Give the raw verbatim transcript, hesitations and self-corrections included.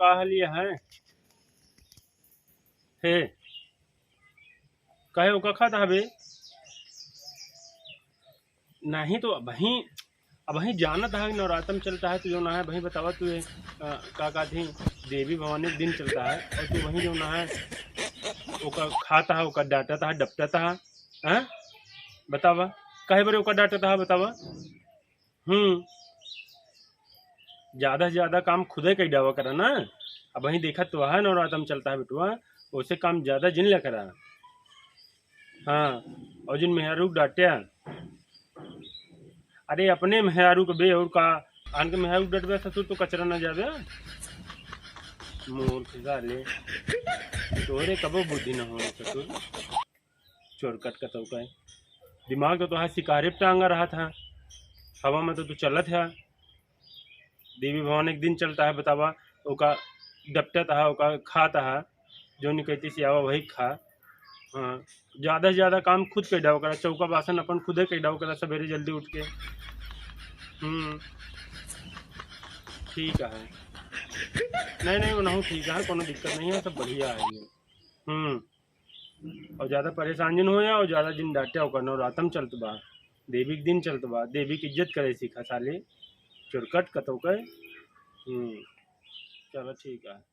का हाल ये है? हे, कहे ओका खाता हबे? नहीं तो अबहीं, अबहीं जानत है कि नवरातम चलता है, तो जो ना है, अबहीं बतावा तू, अ, का कहत ही, देवी भवानी के दिन चलता है, और तू वहीं जो ना है, ओका खाता है, ओका डांटत है, डपटत है, हैं? बतावा, काहे बरे ओका डांटत है, बतावा? हम्म, ज्यादा से ज्यादा काम खुदे कइ डावा करा ना। अबहीं देखत तो है, नवरातम चलता है बेटुआ, ओसे काम ज्यादा जिन लिया करा। हाँ, और जिन मेहरारू के डांट्या, अरे अपने मेहरारू के बे, और का, आन के मेहरारू के डटबे ससुर तो कचरा ना जाबे। मूर्ख साले, तोहरे कबो बुद्धि ना हो ससुर। चोरकट कतऊ का है। दिमाग तो तोहार शिकारे पे टांगा रहत है, हवा में तो तू चलत है। देवी भवानी के दिन चलता है, बतावा, ओका डपटत है, ओका खात है, जो निकलती से आवा वही खा। हाँ, ज्यादा से ज्यादा काम खुद कइ डावा करा, चौका बासन अपन खुदे कइ डावा करा, सवेरे जल्दी उठ के। हम्म, ठीक है। नहीं, नहीं, ओनहू ठीक है, कोनो दिक्कत नहीं है, सब बढ़िया है ये। हम्म। और ज्यादा परेशान जिन हो या, और ज्यादा जिन डांट्या ओका, नवरातम चलत बा, देवी के दिन चलत बा, देवी के इज्जत करे सीखा साले, चोरकट कतऊ के। हम्म, चलो ठीक है।